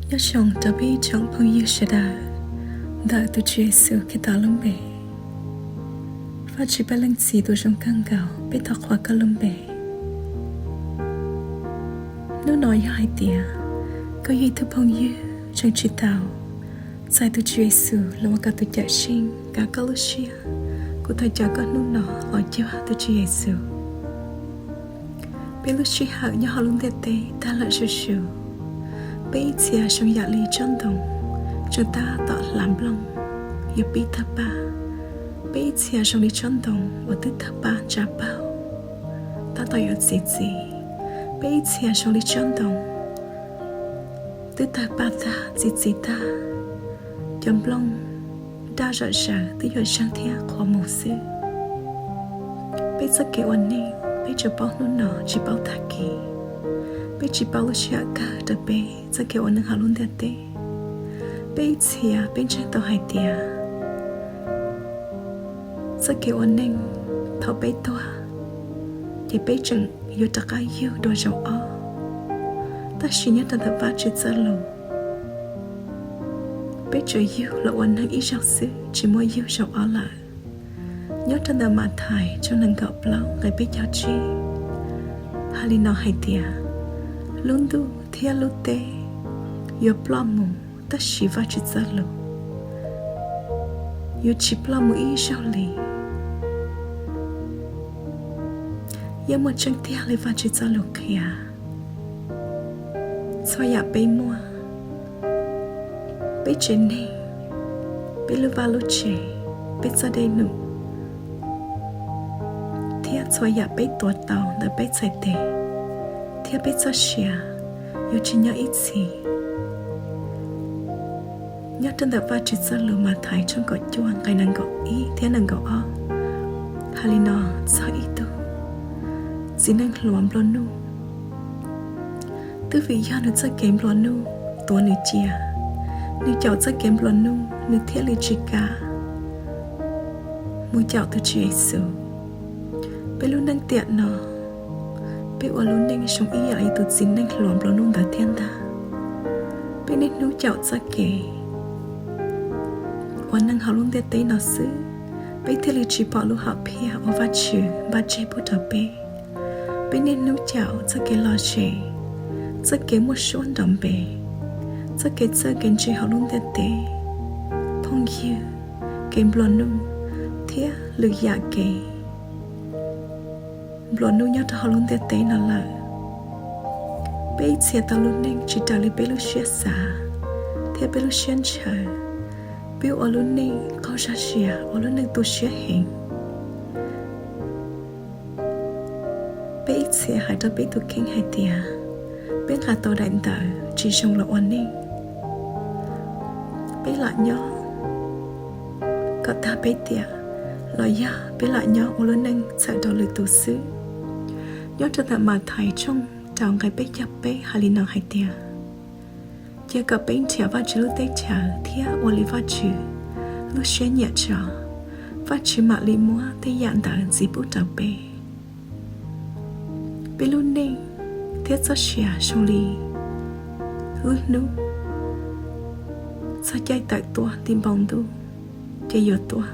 Nyob zoo rau peb tsoom phooj ywg sawv daws ntawm tus Tswv Yexus Khetos lub npe. Vajtswv peb Leej Txiv tus zoo kawg nkaus, peb thov qhuas koj lub npe. Hnub no yog hais tias koj yog ib tug phooj ywg tseem tsis tau txais tus Tswv Yexus los ua koj tus Cawmseej, kav koj lub siab, kuv thov caw koj hnub no los cuag tus Tswv Yexus. Peb lub sij hawm nyob hauv lub ntiaj teb tag lawm zuj zus. Peb ib txhia zoo yam li tsob ntoo tseem tab tom hlav nplooj yuav pib tawg paj. Peb ib txhia zoo li tsob ntoo uas twb tawg paj ntsa paug, tab tom yuav txi txiv. Peb ib txhia zoo li tsob ntoo twb tawg paj tag txi txiv tag, cov nplooj daj zom zaws twb yuav zeeg thiab qhuav mus xwb. Peb txoj kev ua neej peb tsuas paub hnub no tsis paub tag kis. Peb tsis paub lub sij hawm kawg rau peb txoj kev ua neej hauv lub ntiaj teb. Peb ib txhia peb ntseeg tau hais tias txoj kev ua neej thaum peb tuag ces peb tseem yuav rov qab yug dua zaum ob. Tab sis nyob rau ntawm Vajtswv txoj lus, peb tsuas yug los ua neeg ib zaug xwb, tsis muaj yug zaum ob lawm. Nyob rau ntawm Mathais tshooj nees nkaum plaub nqe peb caug tsib hais li no hais tias, lub ntuj thiab lub teb yuav ploj mus, tab sis Vajtswv txoj lus yuav tsis ploj mus ib zaug li. Yeej muaj tseeb tiag li Vajtswv txoj lus qhia. Txhua yam peb muaj, peb tsev neeg, peb lub vaj lub tsev, peb txoj dej num, thiab txhua yam peb tuav tau ntawm peb txhais tes thiab peb txoj sia yuav tsis nyob ib txhis. Nyob rau ntawm Vajtswv txoj lus Mathais tshooj kaum cuaj nqe nees nkaum ib thiab nees nkaum ob hais li no txog ib tug txiv neej hluas nplua nuj. Twb vim yog nws txoj kev nplua nuj tuav nws cia, nws caum txoj kev nplua nuj nws thiaj li tsis kam mus caum tus Tswv Yexus. Peb lub neej tiam no, peb ua lub neej zoo ib yam li tus txiv neej hluas nplua nuj ntawd thiab ntag. Peb niaj hnub caum txoj kev ua neej hauv lub ntiaj teb no xwb, peb thiaj li tsis pom lub hom phiaj uas Vajtswv npaj tseg pub rau peb. Peb niaj hnub caum txoj kev lom zem, txoj kev muaj suab nrov npe, txoj kev txawj kev ntse hauv lub ntiaj teb, phooj ywg, kev nplua nuj, thiab lwm yam kev nplua nuj nyob rau hauv lub ntiaj teb no lawm. Peb ib txhia tau lub neej tsis raws li peb lub siab xav thiab peb lub siab ntshaw. Peb ua lub neej qaug zog sia, ua lub neej tu siab heev. Peb ib txhia hais rau peb tus kheej hais tias peb nqa tau daim ntawv tsis zoo los ua neej. Peb lam nyob kom tag peb tiam, los yog peb lam nyob ua lub neej txhawm rau lwm tus xwb. Nyob rau ntawm Mathais tshooj rau nqe peb caug peb hais li no hais tias, cia kom peb nrhiav Vajtswv lub teb chaws thiab ua li Vajtswv lub siab nyiam tso, Vajtswv mam li muab tej yam ntawd ntxiv pub rau peb. Peb lub neej thiab txoj sia zoo li lub hnub, txog caij tawm tuaj tim npoo ntuj ces yuav tuaj,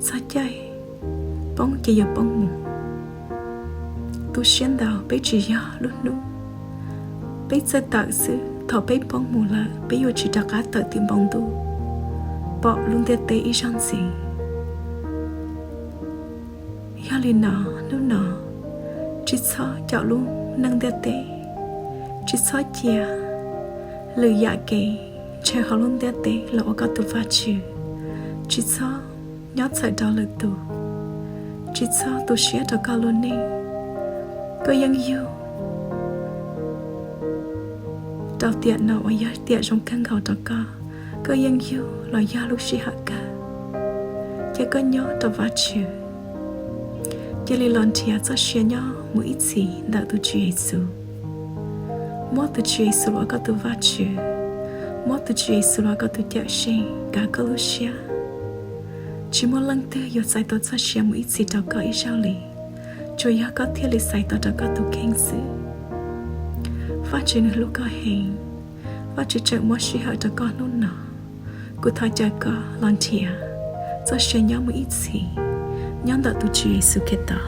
txog caij poob ces yuav poob mus. Tu siab ntau peb tsis yog lub hnub, peb txawj tawm xwb, thaum peb poob mus lawm peb yuav tsis rov qab tawm tim npoo ntuj pom lub ntiaj teb ib zaug ntxiv. Yog li no, hnub no tsis txhob caum lub neej ntiaj teb, tsis txhob cia lwm yam kev ntshaw hauv lub ntiaj teb los ua koj tus vaj tswv, tsis txhob nyob txhawm rau lwm tus, tsis txhob tu siab rau koj lub neej. Koj yeej yug rau tiam no uas yog tiam zoo kawg nkaus rau koj, koj yeej yug los yog lub sij hawm kawg. Cia koj nyob rau vaj tswv, cia li los nrhiav txoj sia nyob mus ib txhis ntawm tus Tswv Yexus. Muab tus Tswv Yexus los ua koj tus vaj tswv, muab tus Tswv Yexus los ua koj tus cawm seej kav koj lub siab. Tsis muaj leej twg yuav xaiv tau txoj sia mus ib txhis rau koj ib zaug li, tsuas yog koj thiaj li xaiv tau rau koj tus kheej xwb. Vaj tswv nws hlub koj heev, Vajtswv tseem muab sij hawm rau koj hnub no. Kuv thov caw koj los nrhiav txoj sia nyob mus ib txhis nyob ntawm tus Tswv Yexus Khetos.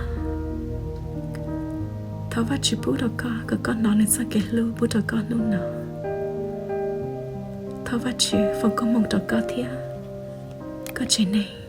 Thov Vajtswv pub rau koj kom koj hnov Nws txoj kev hlub pub rau koj hnub no. Thov Vajtswv foom koob hmoov rau koj thiab koj tsev neeg.